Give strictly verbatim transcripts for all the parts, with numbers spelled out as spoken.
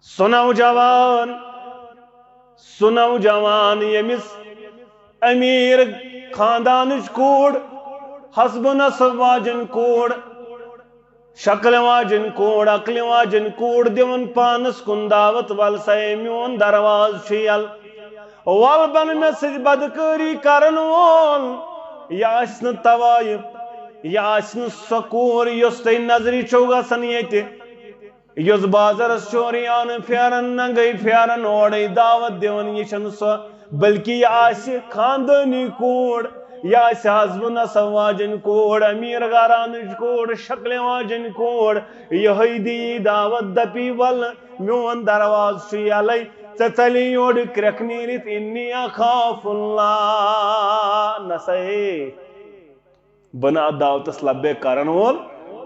سُہ نوجوان، سُہ نوجوان ییٚمِس امیر خاندانٕچ کوٗر، حسب و نسب واجٮ۪ن کوٗر، شکلہِ واجٮ۪ن کوٗر، عقلہِ واجٮ۪ن کوٗر دِوان پانس کُن دعوت، "ول سا اے میون دروازٕ چھُ یَلہٕ، ول بن مےٚ سۭتۍ بدکٲری کرن وول، یہِ آسہِ نہٕ طوایف، یہِ آسہِ نہٕ سۄ کوٗر یۄس تۄہہِ نظرِ چھو گژھان ییٚتہِ، یۄس بازرس چھُ اورٕ یانہٕ پھیران، ننگے پھیران، اورے دعوت دِوان، یہِ چھَنہٕ سۄ، بلکہِ یہِ آسہِ خاندٲنی کوٗر، یہِ آسہِ حسب و نسب واجٮ۪ن کوٗر، امیر گھرانٕچ کوٗر، شکلہِ واجٮ۪ن کوٗر، یِہوٚے دِیی دعوت، دپی، ول میون دروازٕ چھُ یَلَے، ژےٚ ژَلے یورٕ کرٛٮ۪کھ نیٖرِتھ، انی اخاف اللہ، نسا ہے، بہٕ نہٕ اتھ دعوتس لبیک کرن وول،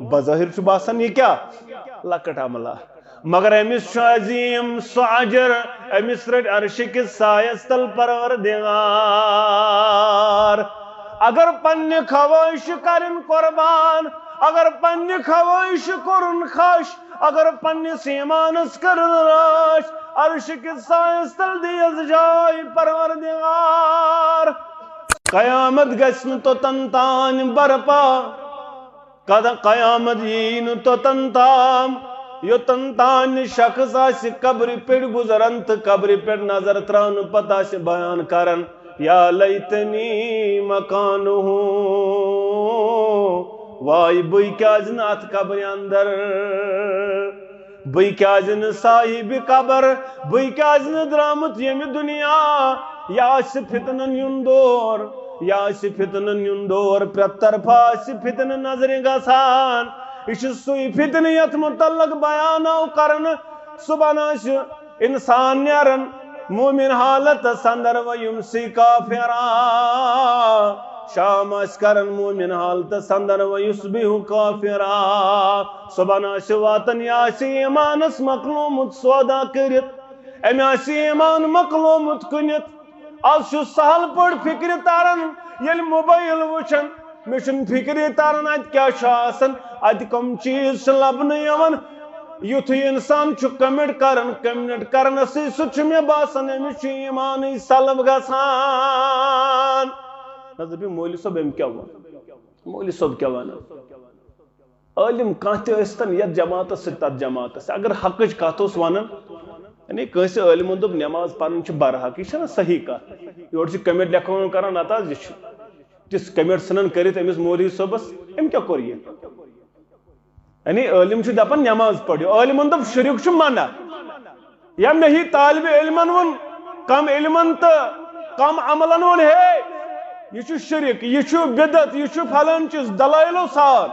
بظٲہر چھُ باسان یہِ کیٛاہ؟ لۄکٕٹ عملہ۔ مگر أمِس چھُ عظیٖم سُہ اجر، أمِس رٔٹۍ عرشہِ کِس سایس تل پروردگار۔ اگر پننہِ خواہش کرن قربان، اگر پننہِ خواہش کرن خش، اگر پننِس ایمانس کرن رٲچھ، عرشہِ کِس سایس تل دیس جاے پروردگار۔ قیامت گژھِ نہٕ توٚتن تام برپا، قد-، قیامت یی نہٕ توٚتن تام، یوٚتن تام نہٕ شخص آسہِ قبرِ پٮ۪ٹھ گُزران تہٕ قبرِ پٮ۪ٹھ نظر تراونہٕ پتہٕ آسہِ بیان کران، یا لیتنی مکانہ، واے بٕے کیازِ نہٕ اتھ قبرِ اندر۔ بہٕ کیازِ نہٕ صاحب قبر، بہٕ کیازِ نہٕ درامُت ییٚمہِ دُنیا؟ یہِ آسہِ فتنن ہُنٛد دور، یہِ آسہِ فتنن ہُنٛد دور، پرٛٮ۪تھ طرفہٕ آسہِ فتنہٕ نظرِ گژھان۔ یہِ چھُ سُے فتنہٕ یتھ متعلق بیان آو کرنہٕ، صبحن آسہِ انسان نیران مومن حالتس اندر و یمسی کافرا، شام آسہِ کران مومن حالتس اندر و یصبح کافرا۔ صبحن آسہِ واتان، یہِ آسہِ ایمانس مۄکلومُت سودا کٔرِتھ، أمۍ آسہِ ایمان مۄکلومُت کٕنِتھ۔ از چھُ سہل پٲٹھۍ فکرِ تران، ییٚلہِ موبایل وٕچھان، مےٚ چھُنہٕ فکرِ تران اتہِ کیٛاہ چھُ آسان، اتہِ کم چیٖز چھِ لبنہٕ یِوان۔ یُتھُے انسان چھُ کمنٹ کران، کمنٹ کرنسٕے سۭتۍ چھُ مےٚ باسان أمِس چھُ ایمانٕے سلب گژھان۔ نہ دٔپِو مولوی صٲب، أمۍ کیٛاہ ووٚن؟ مولوی صٲب کیٛاہ وَنان؟ عٲلِم کانٛہہ تہِ ٲسۍتن یَتھ جماعتس سۭتۍ تَتھ جماعتس سۭتۍ، اگر حقٕچ کَتھ اوس وَنان، یعنی کٲنٛسہِ عٲلِمن دوٚپ نٮ۪ماز پَرٕنۍ چھِ برحق، یہِ چھَنہ صحیح کَتھ؟ یورٕ چھِ کمنٹ لیکھان کران، نَتہٕ حظ یہِ چھُ تِژھ کمنٹ ژھٕنان کٔرِتھ أمِس مولوی صٲبس، أمۍ کیٛاہ کوٚر یہِ؟ یعنی عٲلِم چھُ دَپان نٮ۪ماز پٔرِو، عٲلِمن دوٚپ شِرک چھُ منع، یا مےٚ ہی طالبِ علمن ووٚن، کم علمن تہٕ کم عملن ووٚن، ہے، یہِ چھُ شرک، یہِ چھُ بدعت، یہِ چھُ فلٲنۍ چیٖز، دلٲیلو سان۔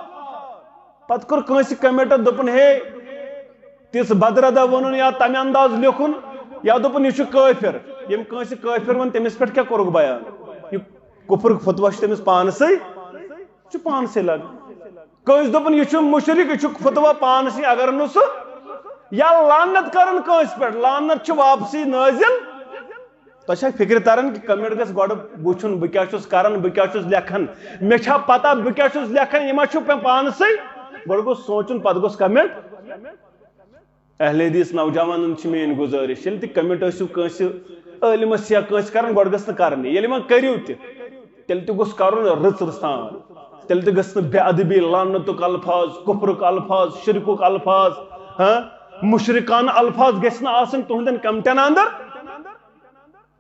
پتہٕ کوٚر کٲنٛسہِ کمنٹس دوٚپُن، ہے، تِژھ بدردہ ووٚنُن یا تمہِ انداز لیوٚکھُن، یا دوٚپُن، یہِ چھُ کٲفر۔ ییٚمۍ کٲنٛسہِ کٲفر ووٚن، تٔمِس پٮ۪ٹھ کیٛاہ کوٚرُکھ بیان؟ یہِ کفرُک فتویٰ چھُ تٔمِس پانسٕے، چھُ پانسٕے لگان۔ کٲنٛسہِ دوٚپُن، یہِ چھُ مُشرِک، یہِ چھُ فتویٰ پانسٕے، اگر نہٕ سُہ یا لعنت کرن کٲنٛسہِ پٮ۪ٹھ، لعنت چھُ واپسٕے نٲزِل۔ تۄہہِ چھا فِکرِ تران کہِ کمنٹ گژھِ گۄڈٕ وٕچھُن، بہٕ کیٛاہ چھُس کران، بہٕ کیٛاہ چھُس لیکھان، مےٚ چھا پتہ بہٕ کیٛاہ چھُس لیکھان، یہِ ما چھُ مےٚ پانسٕے؟ گۄڈٕ گوٚژھ سونٛچُن، پتہٕ گوٚژھ کمنٹ۔ اہل حدیث نوجوانن چھِ میٲنۍ گزٲرش، ییٚلہِ تہِ کمنٹ ٲسِو کٲنٛسہِ عٲلمس یا کٲنٛسہِ کران، گۄڈٕ گٔژھ نہٕ کرنی۔ ییٚلہِ وۄنۍ کٔرِو تہِ، تیٚلہِ تہِ گوٚژھ کرُن رٕژ رٕژ سان۔ تیٚلہِ تہِ گٔژھ نہٕ بے ادبی، لعنتُک الفاظ، کفرُک الفاظ، شرکُک الفاظ، ہاں، مشرکانہ الفاظ گٔژھۍ نہٕ آسٕنۍ تُہنٛدٮ۪ن کمنٹن اندر۔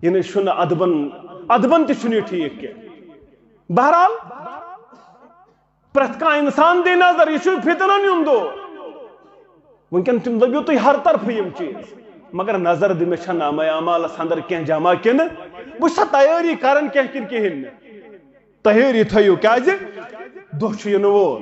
یہِ نہٕ چھُنہٕ ادبن، ادبن تہِ چھُنہٕ یہِ ٹھیٖک کینٛہہ۔ بہرحال، پرٛٮ۪تھ کانٛہہ انسان دی نظر، یہِ چھُ فتنن ہُنٛد دور۔ وٕنکٮ۪ن تِم دٔپِو تُہۍ ہر طرفہٕ یِم چیٖز، مگر نظر دِ مےٚ چھا نامہ اعمالس اندر کینٛہہ جمع کِنہٕ؟ بہٕ چھُسا تیٲری کران کینٛہہ کِنہٕ کِہیٖنۍ نہٕ؟ تیٲری تھٲیِو، کیٛازِ دۄہ چھُ یِنہٕ وول۔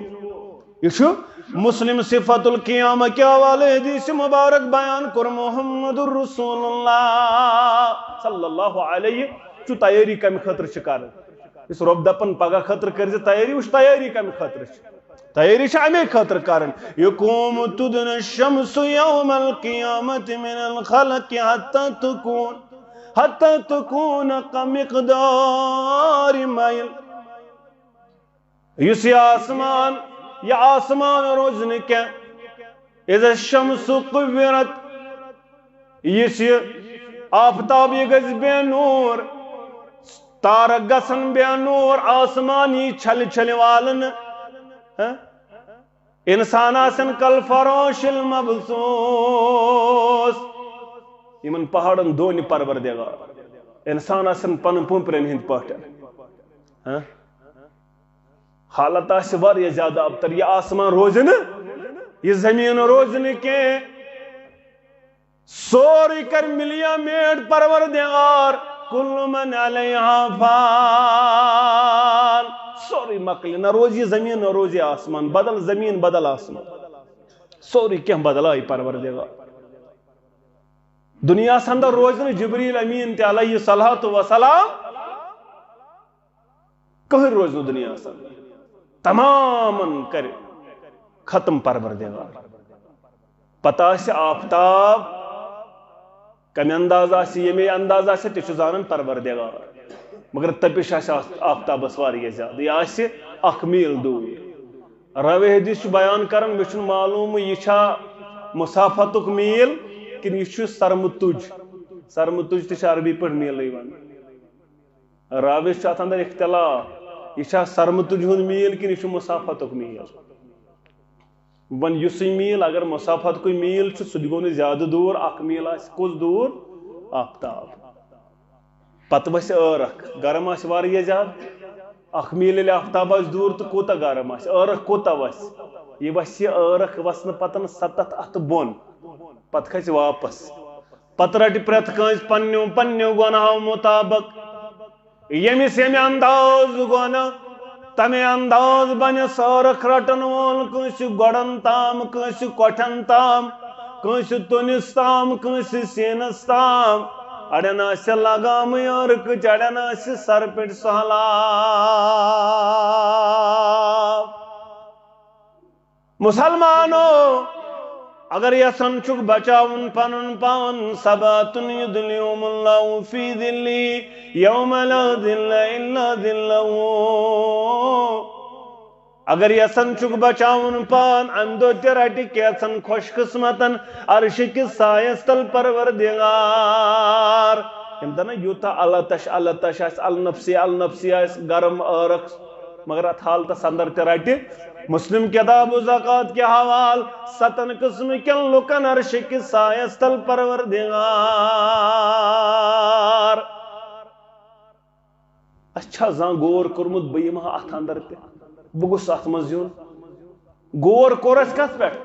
یہِ چھُ مسلم صفت القیامہ کہِ حوالہٕ حدیث مبارک بیان کوٚر محمد رسول اللہ صلی اللہ علیہ۔ چھُ تیٲری کمہِ خٲطرٕ چھِ کران؟ یُس رۄب دپان پگاہ خٲطرٕ کٔرۍ زِ تیٲری، وٕچھ تیٲری کمہِ خٲطرٕ چھِ۔ تیٲری چھِ امے خٲطرٕ کران۔ یقوم تدنى الشمس يوم القيامة من الخلق حتى تكون، حتى تكون كمقدار ميل۔ یُس یہِ آسمان، یہِ آسمان روزِ نہٕ کینٛہہ۔ اذا الشمس كورت، یُس یہِ آفتاب، یہِ گژھِ بے نور، تارک گژھن بے نور، آسمان یی چھلہِ چھلہِ والنہٕ۔ ہہ؟ انسان آسن کل فراش المبثوث۔ یِمن پہاڑن دونہِ پروردگار۔ انسان آسن پنن پوپرن ہند پاٹھۍ۔ ہہ؟ حالت آسہِ واریاہ زیادٕ ابتر۔ یہِ آسمان روزِ نہٕ، یہِ زمین روزِ نہٕ کینٛہہ۔ سورُے کرِ ملیا میٹ پروردگار۔ کل من علیہا فان۔ سورُے مۄکلہِ، نہ روزِ یہِ زمین، نہ روزِ یہِ آسمان۔ بدل زمین، بدل آسمان۔ سورُے کینٛہہ بدلاوِ پروردگار۔ دنیاہس اندر روزِ نہٕ جبریل امین تہِ علیہ الصلوۃ والسلام۔ کٕہٕنۍ روزِ نہٕ دُنیاہَس اندر۔ تمامن کرِ ختم پروردگار۔ پتہٕ آسہِ آفتاب کمہِ انداز آسہِ، ییٚمے انداز آسہِ، تہِ چھُ زانان پروردگار۔ مگر تپش آسہِ آس-، آفتابس واریاہ زیادٕ۔ یہِ آسہِ اکھ میٖل دوٗر۔ راوی حدیث چھُ بیان کران، مےٚ چھُنہٕ معلوم یہِ چھا مسافتُک میٖل کِنہٕ یہِ چھُ سرمہٕ تُج۔ سرمہٕ تُج تہِ چھِ عربی پٲٹھۍ میٖلٕے ونان۔ راوِس چھُ اتھ اندر اختلاف، یہِ چھا سرمہٕ تُج ہُنٛد میٖل کِنہٕ یہِ چھُ مسافتُک میٖل؟ وۄنۍ یُسٕے میٖل، اگر مسافتُکُے میٖل چھُ، سُہ تہِ گوٚو نہٕ زیادٕ دوٗر، اکھ میٖل آسہِ کُس دوٗر؟ آفتاب۔ پتہٕ وسہِ ٲرکھ، گرم آسہِ واریاہ زیادٕ، اکھ میٖل ییٚلہِ آفتاب آسہِ دوٗر تہٕ کوٗتاہ گرم آسہِ، ٲرکھ کوٗتاہ وسہِ؟ یہِ وسہِ ٲرکھ وسنہٕ پتن ستتھ اتھٕ بۄن، پتہٕ کھسہِ واپس۔ پتہٕ رٹہِ پرٛٮ۪تھ کٲنٛسہِ پننیو پننیو گۄناہو مُطابق۔ ییٚمِس ییٚمہِ انداز گۄناہ، تمے انداز بنہِ سٲرکھ رٹن وول، کٲنٛسہِ گۄڈن تام، کٲنٛسہِ کۄٹھٮ۪ن تام، کٲنٛسہِ تُنِس تام، کٲنٛسہِ سیٖنس تام۔ اڑٮ۪ن آسہِ لگامٕے عٲرقٕچ، اڑٮ۪ن آسہِ سر پٮ۪ٹھ سہلاب۔ مسلمانو، اگر یژھان چھُکھ بچاوُن پنُن پان، سبعة یظلهم الله في ظله يوم لا ظل إلا ظله۔ اگر یژھان چھُکھ بچاوُن پان، امہِ دۄہ تہِ رٹہِ کینٛژن خۄش قسمتن عرشہِ کِس سایس تل پروردگار۔ یِم دپن نا یوٗتاہ التش التش آسہِ، النفسی النفسی آسہِ، گرم عٲرق، مگر اتھ حالتس اندر تہِ رٹہِ۔ مسلم کتاب و زکوٰۃ کہِ حوالہٕ ستن قسمہٕ کٮ۪ن لُکن عرشہِ کِس سایس تل پروردگار۔ اسہِ چھا زانٛہہ غور کوٚرمُت بہٕ یِمہٕ ہا اتھ اندر تہِ؟ بہٕ گوٚژھُس اتھ منٛز یُن؟ غور کوٚر اسہِ کتھ پٮ۪ٹھ؟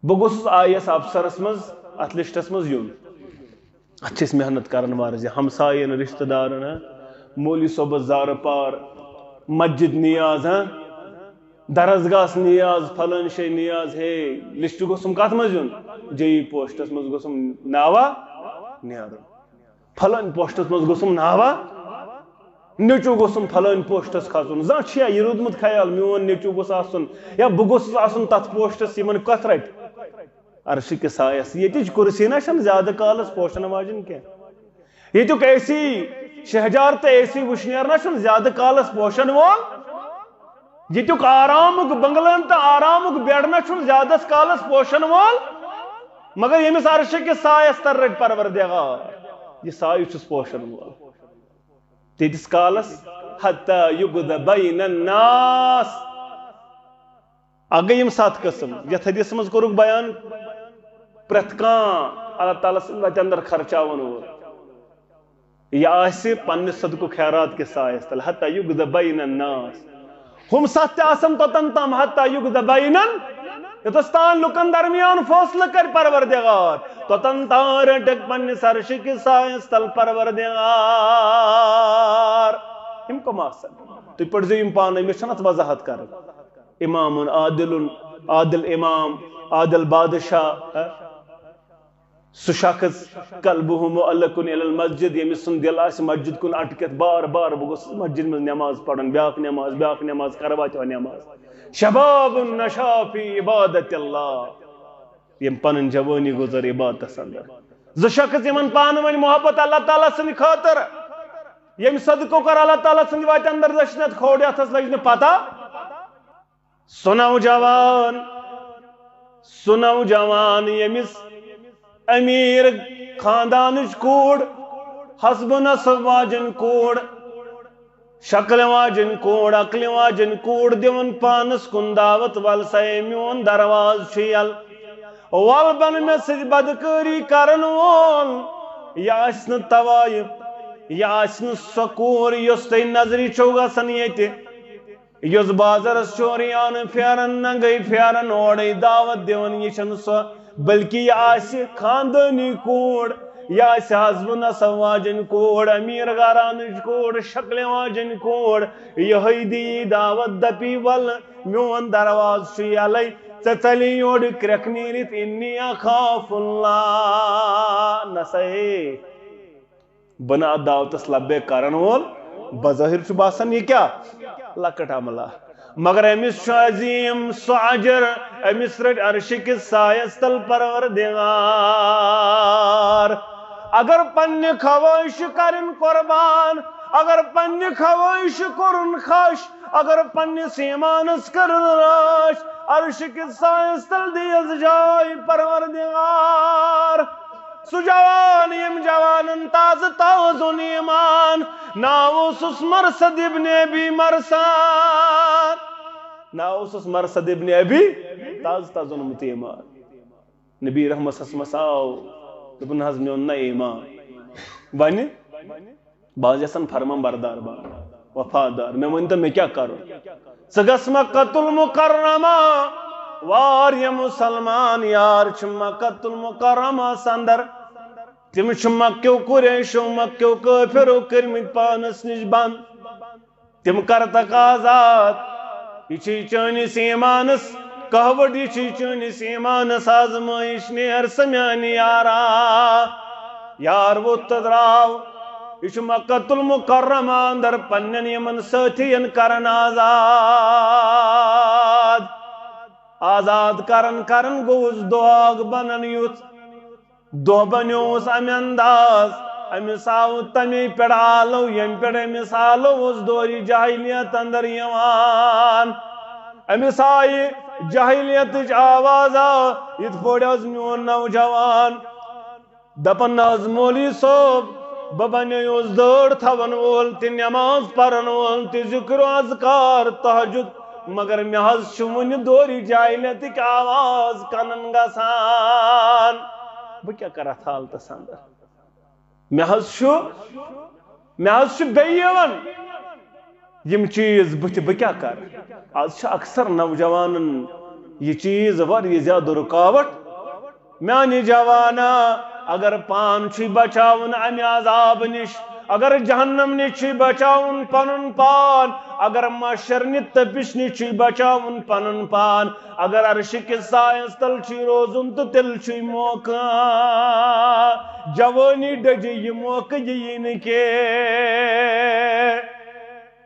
بہٕ گوٚژھُس آئی ایس افسرس منٛز، اتھ لسٹس منٛز یُن۔ اتھ چھِ أسۍ محنت کران واریاہ، ہمساین، رشتہٕ دارن، ہاں، مولوی صٲبس زارٕ پار، مسجد نیاز، ہاں، درسگاہس نیاز، فلٲنۍ جایہِ نیاز، ہے، لسٹ گوٚژھُم کتھ منٛز یُن؟ جے ای پوسٹس منٛز گوٚژھُم ناوا نیرُن، فلٲنۍ پوسٹس منٛز گوٚژھُم ناوا نیٚچوٗ گوٚژھُم فلٲنۍ پوسٹس کھسُن۔ زانٛہہ چھُیا یہِ روٗدمُت خیال، میون نیٚچوٗ گوٚژھ آسُن یا بہٕ گوٚژھُس آسُن تتھ پوسٹس یِمن کتھ رٹہِ؟ عرشہِ کِس سایس۔ ییٚتِچ کُرسی نہ چھنہٕ زیادٕ کالس پوشن واجِنۍ کینٛہہ۔ ییٚتیُک اے سی شہجار تہٕ اے سی وٕشنیر نہ چھُنہٕ زیادٕ کالس پوشن وول۔ ییٚتیُک آرامُک بنگلن تہٕ آرامُک بیڈ نہ چھُنہٕ زیادس کالس پوشن وول۔ مگر ییٚمِس عرشہِ کِس سایس تل رٹہِ پروردگار، یہِ سایہِ چھُس پوشن وول۔ تیٖتِس کالس حتی یقضی بین الناس۔ اکھ گٔے یِم ستھ قٕسم، یتھ حدیثس منٛز کوٚرُکھ بیان، پرٛٮ۪تھ کانٛہہ اللہ تعالیٰ سٕنٛدِ وتہِ اندر خرچاون وول، یہِ آسہِ پننہِ صدقہٕ خیرات کِس سایس تل، حتی یقضی بین الناس۔ ہُم ستھ تہِ آسن توٚتن تام، حتی یقضی بینن، یوٚتس تام لُکن درمیان فٲصلہٕ کرِ پروردگار، توٚتن تام رٹکھ پننِس عرشہِ کِس سایس تل پروردگار۔ یِم کم آسن؟ تُہۍ پٔرۍزیو یِم پانے، مےٚ چھنہٕ اتھ وضاحت کرٕنۍ۔ امام عادل، عادل امام، عادل بادشاہ، ہہ؟ سُہ شخص قلبہ معلق الی المسجد، ییٚمِس سُنٛد دِل آسہِ مسجد کُن اٹکِتھ، بار بار بہٕ گوٚژھُس مسجد منٛز نماز پرُن، بیاکھ نماز، بیاکھ نماز، کرٕ واتہِ ہا نماز۔ شباب نشا فی عبادت اللہ، یِم پنٕنۍ جوٲنی گُزٲر عبادتس اندر۔ زٕ شخص یِمن پانہٕ ؤنۍ محبت اللہ تعالیٰ سٕنٛدِ خٲطرٕ، ییٚمہِ صدقہٕ کوٚر اللہ تعالیٰ سٕنٛدِ وتہِ اندر دٔچھنتھ کھوڑ، یتھس لٔج نہٕ پتہ۔ سُہ نوجوان، سُہ نوجوان ییٚمِس امیر خاندانٕچ کوٗر، حسب و نسب واجٮ۪ن کوٗر، شکلہِ واجٮ۪ن کوٗر، عقلہِ واجٮ۪ن کوٗر دِوان پانس کُن دعوت، "ول سا میون دروازٕ چھُ یَلہٕ، ول بن مےٚ سۭتۍ بدکٲری کرن وول، یہِ آسہِ نہٕ طوایف، یہِ آسہِ نہٕ سۄ کوٗر یۄس تۄہہِ نظرِ چھو گژھان ییٚتہِ۔" یُس بازرس چھُ عریانہٕ پھیران، ننگے پھیران، اورے دعوت دِوان، یہِ چھَنہٕ سۄ، بلکہِ یہِ آسہِ خاندٲنی کوٗر، یہِ آسہِ حسب و نسب واجٮ۪ن کوٗر، امیر گھرانٕچ کوٗر، شکلہِ واجٮ۪ن کوٗر۔ یِہوٚے دِیہِ دعوت، دپی، "ول میون دروازٕ چھُ یلے، ژےٚ ژَلے یورٕ کرٛٮ۪کھ نیٖرِتھ، انی اخاف اللہ۔" نسا ہے۔ بہٕ نہٕ اتھ دعوتس لبیک کرن وول، بظاہر چھُ باسان یہِ کیٛاہ؟ لۄکٕٹ عملہ۔ مگر أمِس چھُ عظیٖم سُہ اجر، أمِس رٔٹۍ عرشہِ کِس سایس تل پروردگار۔ اگر پننہِ خواہشہِ کرن قربان، اگر پننہِ خواہشہِ کوٚرُن خش، اگر پننِس ایمانس کٔرٕن رٲچھ، عرشہِ کِس سایس تل دیٖس جاے پروردگار۔ سُہ جوان، ییٚمۍ جوانن تازٕ تازٕ اوٚن ایمان، ناو اوسُس مرثد ابن ابی مرثد۔ ناو اوسُس مرثد ابن ابی، تازٕ تازٕ اوٚنمُت ایمان۔ نبی رحمت صلی اللہ علیہ وسلم آو، دوٚپُن، "حظ، مےٚ اوٚن نہ ایمان۔ وۄنۍ بہٕ حظ یژھان فرمان بردار بنُن، وفادار۔ مےٚ ؤنۍ تو، مےٚ کیٛاہ کرُن؟ ژٕ گژھ مکۃ المکرمہ۔" واریاہ مسلمان یار چھِ مکۃ المکرمس اندر۔ تِم چھِ مکیو قریشو، مکیو کٲفرو کٔرمٕتۍ پانس نِش بنٛد۔ تِم کرتکھ آزاد۔ یہِ چھُے چٲنِس ایمانس قہوٹ، یہِ چھُے چٲنِس ایمانس آزمٲیش۔ نیر سا میانہِ یارا۔ یار ووٚتھ تہٕ درٛاو۔ یہِ چھُ مکۃ المکرمہ اندر پننٮ۪ن یِمن سٲتھین کران آزاد۔ آزاد کران کران گوٚوُس دۄہ اکھ بنان یُتھ۔ دۄہ بنیووُس امہِ انداز، أمِس آو تمے پٮ۪ٹھ آلو، ییٚمہِ پٮ۪ٹھ أمِس آلو اوس دورِ جاہلیت اندر یِوان۔ أمِس آیہِ جاہلیتٕچ آواز، آ، یِتھ پٲٹھۍ حظ میون نوجوان دپان، نہ حظ مولوی صٲب، بہٕ بنیوس دٲڑ تھاون وول تہِ، نماز پرن وول تہِ، ذکر و اذکار، تہجد، مگر مےٚ حظ چھُ وُنہِ دورِ جاہلیتٕکۍ آواز کنن گژھان۔ بہٕ کیٛاہ کرٕ اتھ حالتس اندر؟ مےٚ حظ چھُ، مےٚ حظ چھُ بیٚیہِ یِوان یِم چیٖز بٕتھِ، بہٕ کیٛاہ کرٕ؟ از چھِ اکثر نوجوانن یہِ چیٖز واریاہ زیادٕ رُکاوٹ۔ میانہِ جوانا، اگر پان چھُے بچاوُن امہِ عذاب نِش، اگر جہنم نِش چھُے بچاوُن پنُن پان، اگر محشر نہِ تپش نِش چھُے بچاوُن پنُن پان، اگر عرشہِ کِس سایس تل چھُے روزُن تہٕ تیٚلہِ چھُے موقعہٕ۔ جوٲنی ڈٔجہِ، یہِ موقعہٕ یِیی نہٕ کینٛہہ۔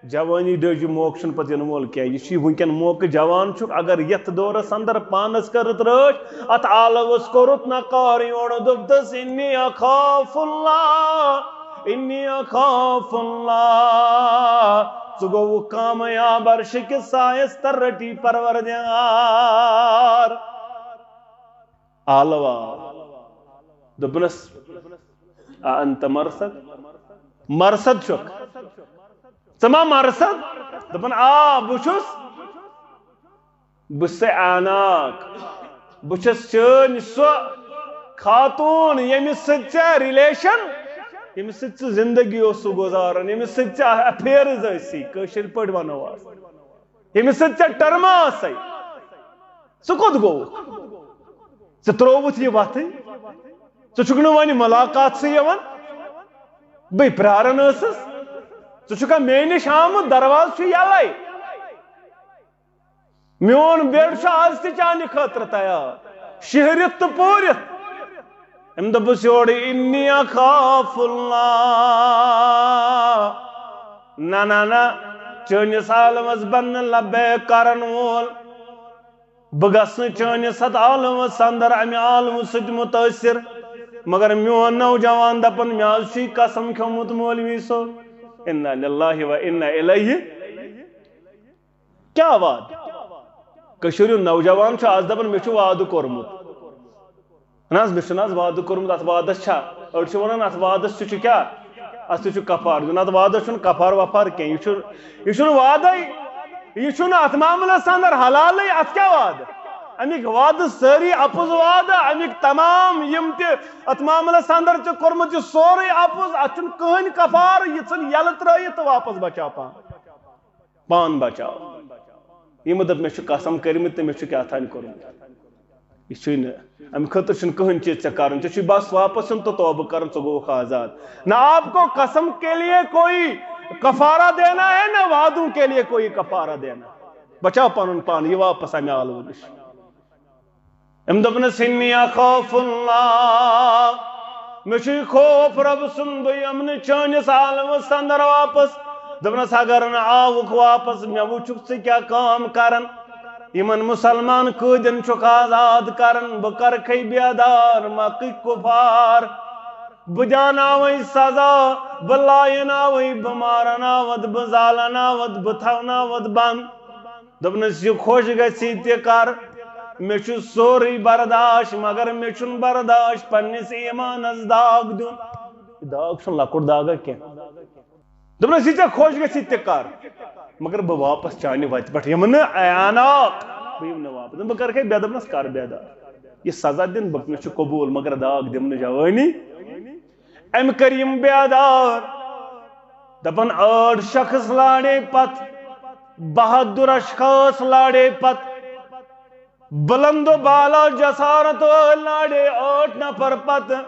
جوٲنی ڈٔج، یہِ موقعہٕ چھُنہٕ پتہٕ یِنہٕ وول کینٛہہ۔ یہِ چھُ وٕنکٮ۪ن موقعہٕ، جوان چھُکھ، اگر یتھ دورس اندر پانس کٔرٕتھ رٲچھ، اتھ آلوس کوٚرُتھ نقار، یورٕ دوٚپتس، "انی اخاف اللہ، انی اخاف اللہ"، ژٕ گوٚوُکھ کامیاب، عرشہِ کِس سایس تل رٔٹی پروردگار۔ آلو آو۔ دوٚپنس، "اَ اَنتَ مرثد؟ مرثد چھُکھ؟ ژٕ ما مرثد؟" دوٚپُن، "آ، بہٕ چھُس۔ بہٕ چھُسے عاناق۔ بہٕ چھَس چٲنۍ سۄ خاتوٗن، ییٚمِس سۭتۍ ژےٚ relation، ییٚمِس سۭتۍ ژٕ زندگی اوسُکھ گُزاران، ییٚمِس سۭتۍ ژےٚ affairs ٲسی، کٲشِر پٲٹھۍ وَنو اَتھ۔ ییٚمِس سۭتۍ ژےٚ term ٲسَے۔ ژٕ کوٚت گوٚوُکھ؟ ژےٚ ترٛووُتھ یہِ وَتھٕے؟ ژٕ چھُکھ نہٕ وۄنۍ مُلاقاتسٕے یِوان؟ بٕے پرٛاران ٲسٕس۔ ژٕ چھُکھا مے نِش آمُت؟ دروازٕ چھُ یَلَے۔ میون bed چھُ آز تہِ چانہِ خٲطرٕ تیار، شِہرِتھ تہٕ پوٗرِتھ۔" أمۍ دوٚپُس یورٕ، "انی اخاف اللہ۔" نہ، نہ، نہ، چٲنِس عالمس بننہٕ لبیک کرن وول۔ بہٕ گژھٕ نہٕ چٲنِس اتھ عالمس اندر امہِ عالمہٕ سۭتۍ مُتٲثر۔ مگر میون نوجوان دپان، مےٚ حظ چھُے قسم کھیومُت مولوی صٲب۔ انا للہ و انا الیہ۔ کیٛاہ وعدٕ؟ کٔشیٖرِ ہُنٛد نوجوان چھُ آز دَپان، "مےٚ چھُ وعدٕ کوٚرمُت۔" نہ حظ، مےٚ چھُنہٕ حظ وعدٕ کوٚرمُت، اَتھ وعدَس چھا؟ أڑۍ چھِ وَنان، اَتھ وعدَس تہِ چھُ کیٛاہ؟ اَتھ تہِ چھُ کفارٕ دیُن۔ اَتھ وعدَس چھُنہٕ کفارٕ وفارٕ کینٛہہ۔ یہِ چھُ، یہِ چھُنہٕ وعدَے، یہِ چھُنہٕ اَتھ معاملَس اَندَر حلالٕے۔ اَتھ کیٛاہ وعدٕ؟ اَمِکۍ وعدٕ سٲری اَپُز وعدٕ، اَمِکۍ تمام یِم تہِ اَتھ معاملَس اَندَر چھِ کوٚرمُت، یہِ سورُے اَپُز۔ اَتھ چھُنہٕ کٕہٕنۍ کفارٕ، یہِ ژھٕن یَلہٕ ترٛٲیِتھ تہٕ واپَس بچاو پان۔ پان بچاو۔ یِمو دوٚپ، "مےٚ چھُ قسم کٔرمٕتۍ تہٕ مےٚ چھُ کیٛاہ تام کوٚرمُت۔" یہِ چھُے نہٕ، اَمہِ خٲطرٕ چھُنہٕ کٕہٕنۍ چیٖز ژےٚ کَرُن، ژےٚ چھُے بس واپس یُن تہٕ توبہٕ کَرُن، ژٕ گوٚوُکھ آزاد۔ نہ آپ کو قسم کے لیے کوئی کفارہ دینا ہے، نہ وعدوں کے لیے کوئی کفارہ دینا۔ بچاو پَنُن پان، یہِ واپس اَمہِ عالمہٕ نِش۔ أمۍ دوٚپنَس، "إني أخاف الله، مےٚ چھُے خوف رۄب سُنٛد، بہٕ یِمہٕ نہٕ چٲنِس عالمَس اندر واپس۔" دوٚپنَس، "اگر نہٕ آوُکھ واپس، مےٚ وٕچھُکھ ژٕ کیٛاہ کٲم کران۔ یِمن مُسلمان قٲدٮ۪ن چھُکھ آزاد کران، بہٕ کرکھے بیدار مکٕکۍ کُفار۔ بہٕ دیاناوے سزا، بہٕ لایناوے، بہٕ مارناوتھ، بہٕ زالناوتھ، بہٕ تھاوناوتھ بند۔" دوٚپنَس، "یہِ خۄش گژھی تہِ کر، مےٚ چھُ سورُے برداش، مگر مےٚ چھُنہٕ برداش پننِس ایٖمانَس داغ دیُن۔" یہِ داغ چھُنہٕ لۄکُٹ داغا کینٛہہ۔ دوٚپنَس، "یہِ ژےٚ خۄش گژھی تہِ کر، مگر بہٕ واپس چانہِ وَتہِ پٮ۪ٹھ یِمہٕ نہٕ عیاناک، بہٕ یِمہٕ نہٕ واپس۔ بہٕ کَرٕ کھے بے، دوٚپنَس، کر بیدار۔ یہِ سزا دِن بہٕ، مےٚ چھُ قبوٗل، مگر داغ دِمہٕ نہٕ جوٲنی۔" أمۍ کٔرۍ یِم بیدار۔ دَپان، ٲٹھ شخص لاڑے پتہٕ، بہادُر اشخاص لاڑے پتہٕ، بلند و بالا جسارت وٲلۍ لاڑے ٲٹھ نفر پتہٕ۔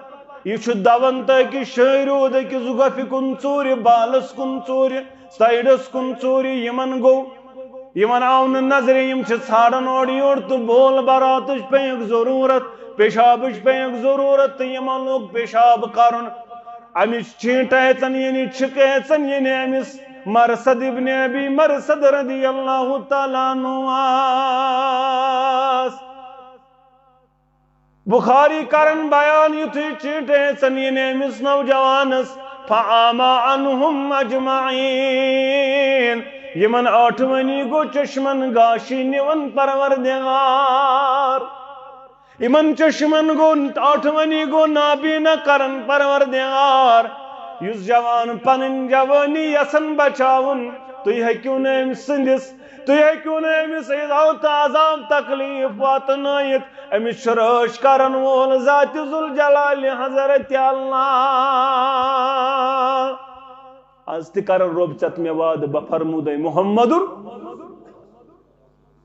یہِ چھُ دوان تہٕ أکِس شٲعرِ روٗد أکِس گۄپھِ کُن ژوٗرِ، بالس کُن ژوٗرِ، سایڈس کُن ژوٗرِ۔ یِمن گوٚو، یِمن آو نہٕ نظرِ، یِم چھِ ژھانڈان اورٕ یور تہٕ بول براتٕچ پیٚیَکھ ضروٗرت، پیشابٕچ پیٚیَکھ ضروٗرت تہٕ یِمن لوٚگ پیشاب کرُن۔ أمِس چیٖنٹہٕ ہیژن یعنی چھِکہٕ ہیژن یعنی أمِس مرثد ابن ابی مرثد رضی اللہ تعالیٰ عنہ آس۔ بخاری کرن بیان، یُتھُے چیٖنٹہٕ ہیژن یعنی أمِس نوجوانس، فعاما عنہم اجمعین، یِمن ٲٹھوٕنی گوٚو چشمن گاشی نِوان پروردگار۔ یِمن چشمن گوٚو، ٲٹھوٕنی گوٚو نابینا کرن پروردگار۔ یُس جوان پنٕنۍ جوٲنی یژھان بچاوُن، تُہۍ ہیٚکِو نہٕ أمۍ سٕنٛدِس، تُہۍ ہیٚکِو نہٕ أمِس ایذا تہٕ عذاب تکلیف واتنٲیِتھ۔ أمِس چھُ رٲچھ کرن وول ذات ذوالجلال حضرت اللہ۔ از تہِ کرن رۄب ژےٚ تہٕ مےٚ وعدٕ، بہٕ فرمودے محمدُن۔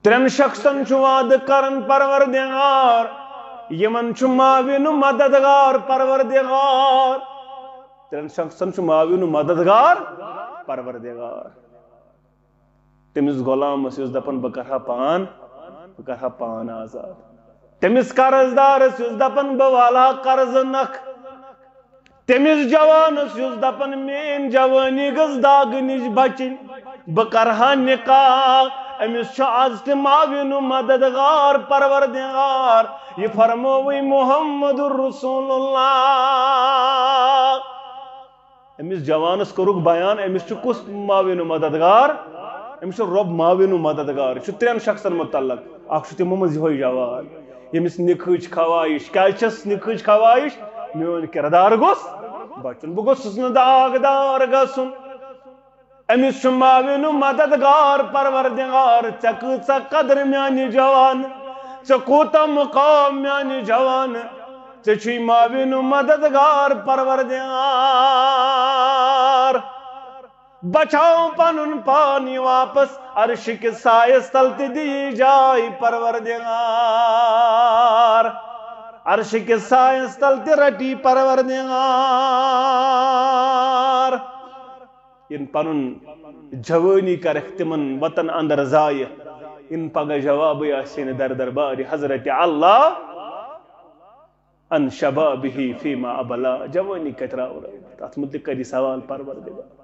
ترٛٮ۪ن شخصن چھُ وعدٕ کران پروردگار، یِمن چھُ معاون و مددگار پروردگار۔ ترٛٮ۪ن شخصن چھُ معاون و مددگار پروردگار۔ تٔمِس غلامس یُس دپان، "بہٕ کرٕ ہا پان، بہٕ کرٕ ہا پان آزاد۔" تٔمِس قرض دارس یُس دپان، "بہٕ والہٕ ہا قرضہٕ نکھٕ۔" تٔمِس جوانس یُس دپان، "میٲنۍ جوٲنی گٔژھ داغہٕ نِش بچِنۍ، بہٕ کرٕ ہا نکاح۔" أمِس چھُ از تہِ معاون و مددگار پروردگار، یہِ فرمووٕے محمد رسول اللہ۔ أمِس جوانس کوٚرُکھ بیان، أمِس چھُ کُس معاون و مددگار؟ أمِس چھُ رۄب معاون و مددگار۔ یہِ چھُ ترٛٮ۪ن شخصن متعلق۔ اکھ چھُ تِمو منٛز یِہوٚے جوان، ییٚمِس نِکہٕچ خواہش۔ کیٛازِ چھَس نِکہٕچ خواہش؟ میون کردار گوٚژھ بچُن، بہٕ گوٚژھُس نہٕ داغدار گژھُن۔ أمِس چھُ معاون و مددگار پروردگار۔ ژےٚ کۭژاہ قدر میانہِ جوان، ژےٚ کوٗتاہ مقام میانہِ جوان، ژےٚ چھُے معاون و مددگار پروردگار۔ بچاو پنُن پان، یہِ واپس عرشہِ کِس سایس تل تہِ دِیہِ جاے پروردگار۔ عرشہِ کِس سایس تل تہِ رٹی پروردگار۔ یِن پنُن جوٲنی کرکھ تِمن وطن اندر ضایع، یِن پگاہ جوابٕے آسہِ نہٕ در دربارِ حضرت اللہ۔ ان شبابہ فیما ابلا، جوٲنی کتہِ راو رٲوِتھ؟ تتھ متعلق کری سوال پروردگار۔